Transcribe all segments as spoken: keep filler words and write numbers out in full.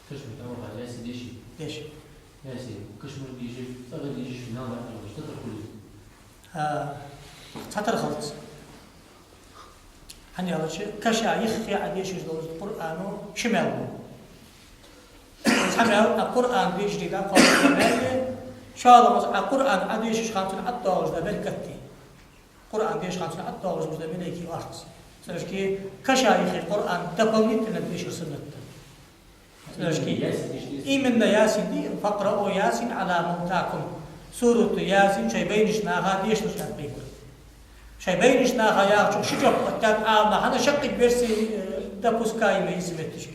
Кашамаш дӀаваха Ясин деший? Деший. Ясин, кашамаш деший, цӀагӀа деший, финал ваьнна, цатар хулий? А, цатар хилац. ХӀана аьлча, каша юххе Ӏа дешаш долаш Къуръано ши маьл ба. Цхьа маьл Ӏа Къуръан дешаш дӀакхоачаш да маьл, шоллагӀа Ӏа Къуръан Ӏа дешаш хана цунна тӀадоагӀаш да беркат. Къуръан дешаш хана цунна тӀадоагӀаш да малейкий орц. Цудухьа каша юххе Къуръан дополнительно дешар суннат да. Цудухьа именно Ясин дий, «فاقرؤوا يس على موتاكم». Сурату Ясин шоай байнача наха дешалаш аьннад пайхамара. Шоай байнача наха яхачох ши жоп оттадаьд Ӏаламнаха, хӀана шаккхе версии, э, допускаемые из метташка.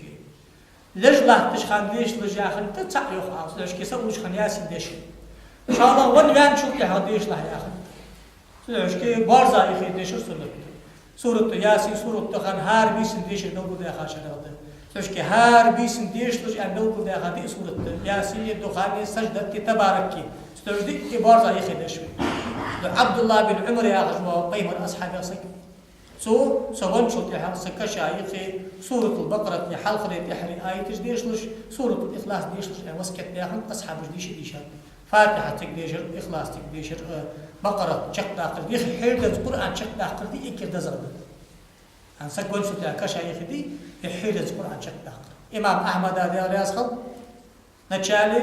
Леш латташ хана дешалаш яхар да, цхьа йоах Ӏа, цудухьа са уллаш хана Ясин дешар. ШоллагӀа венначул тӀехьагӀа дешалахь яхар да. Цудухьа борза юххе дешар суннат да. Сурату Ясин сурат да хана хӀара бийсан дешар белгалдаьха шариӀат да. Цудухьа хӀара бийсан дешалаш аьнна белгалдаьха диъ сурат да: Ясин, Духан, Саждат, Табарак. Цудухьа диъ борза юххе деш вай. Ӏабдуллахь бин Ӏумар яхаш ва пайхамара асхьабех саг. Цо, со венначул тӀехьагӀа са каша юххе Суратул Бакъарата хьалхареи тӀехьареи аяташ дешалаш, Суратул Ихлас дешалаш аьнна васкет даьхад, асхьабаша дийша дийшад. Фатихьа цига дешар, Ихлас цига дешар, э, Бакъарат чакхдаккхар, юххе хьердаьнна Къуръан чакхдаккхар дий эггара дезагӀа да. ХӀана, саг венначул тӀехьагӀа каша юххе дий, юххе хьердаьнна Къуръан чакхдаккхар. Имам Ахьмада, Даьла раьза хилва, вначале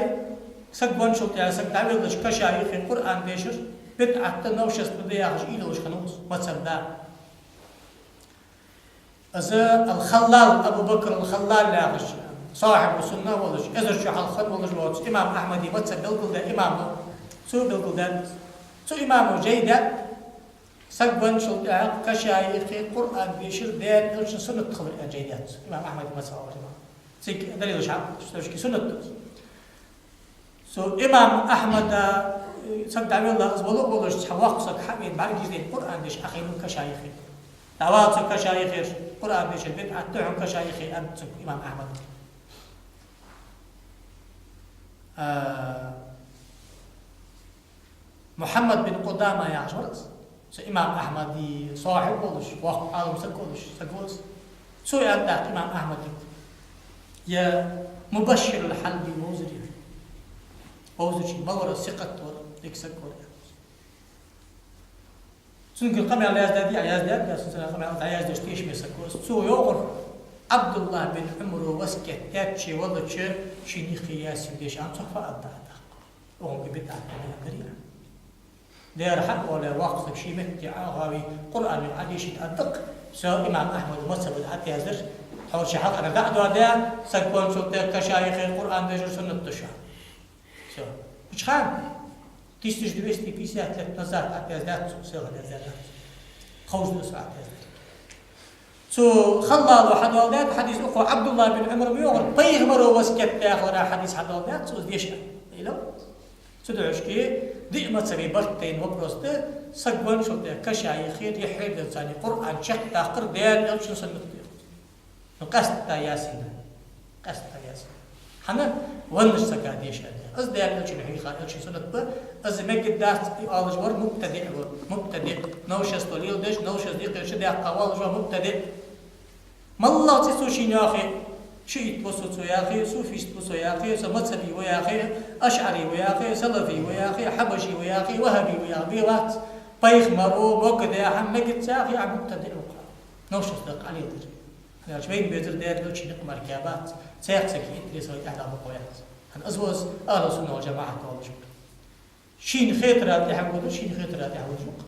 саг венначул тӀехьагӀа саг дӀавеллача каша юххе Къуръан дешар бидӀат да, новшество да яхаш уйла йолаш хиннав из, мазхӀаба да. Из ал-Халлал, Абу Бакр ал-Халлал яхаш, сахьибу сунна волаш, эзар шу хьалха хинна волаш воаца имам Ахьмада мазхӀаб белгалдаь имам ва, цо белгалдаьд. Цу имамо жай даьд, саг венначул тӀехьагӀа каша юххе Къуръан дешар Даьла Элчан суннат хилар аьнна жай даьд цо, имам Ахьмада мазхӀаб волаш. Цига далилаш хьа, цудухьа суннат да из. Цу имам Ахьмада, э, саг дӀавелла, из вала а волаш, цхьа воккха саг хьавена, бӀаргаш дайна Къуръан деш Ӏохайнав каша юххе. ДӀавала цо каша юххера, Къуръан дешар бидӀат да хьона каша юххе, аьннад цунга имам Ахьмада. А, Мухьаммад бин Къудама яхаш вар из. Цу имам Ахьмада сахьиб волаш, воккха Ӏалам саг волаш, саг ва из. Цо аьннад тӀаккха имам Ахьмада: «Я Мубашшир ал-Хьалби вовзарий?» Вовзача мел вар сикъат вар, дика саг вар. Цунгара къамаьл яздаьд, я яздаьд, я цун къамаьл дӀаяздеш тешаме саг ва из. Цо йоахар: Ӏабдуллахь бин Ӏумара васкет даьча валлача шийна юххе Ясин деша аьнна цох фаӀал да тӀаккха. Оаха бидӀат да аьннадар. Дера хьа а оале, воккха саг ший метте Ӏохайна, Къуръан юха Ӏодийшийта Ӏаддакх, со имам Ахьмада мазхӀаба Ӏодийшар, хьо ши хьалха ана дӀа а доадаь, саг венначул тӀехьагӀа каша юххе Къуръан дешар суннат да шоана. Всё. Кхыча хана, тысяча двести пятьдесят лет назад Ӏодийшадаьд цо, сел Ӏодийшадаьд цо. Ховш да из Ӏодийшар. Цу Халлало хьадоаладаьд хьадис, укхо Ӏабдуллахь бин Ӏумара ма йоахар, пайхамара васкет даь хилара хьадис хьадоаладаьд цо из дешаш. Илав? Цудухьа диъ мазхӀаба барт тайна вопрос да, саг венначул тӀехьагӀа каша юххера, юххе хьердаьнна цунна Къуръан чакхдаккхар Даьла Элчан суннат да. Ну, къаьстта Ясин. Къаьстта Ясин. ХӀана? Веннача сага дешар да. Из Даьла Элчано хьийха, Элчан суннат ба, из мегаргдац оалаш вар мубтадиӀ ва, мубтадиӀ. Новшество леладеш, новшество дикъе чу даьккха оалаш вар мубтадиӀ. МаллагӀа цӀи цо шийна йоахе, шиит ва со цо яхе, суфист ва со яхе, со мазхӀаби ва яхе, ашӀари ва яхе, салафи ва яхе, хьабаши ва яхе, ваххӀаби ва яхе, бе вац, пайхамара могаргдаь хӀама мегаргдац яхе, Ӏа мубтадиӀ ва-кх. Новшество даккха Ӏа леладер. ХӀана аьлча вайна безар Даьла Элчан никъ мара кхы бац, цхьаькха сага интерес вай тӀехьа дӀабакъо яц. ХӀана, из ва из ахӀлу сунна вал жамаӀат оалаш. Шийна хетара тӀехьа водаш, шийна хетара тӀехьа водаш ва-кх.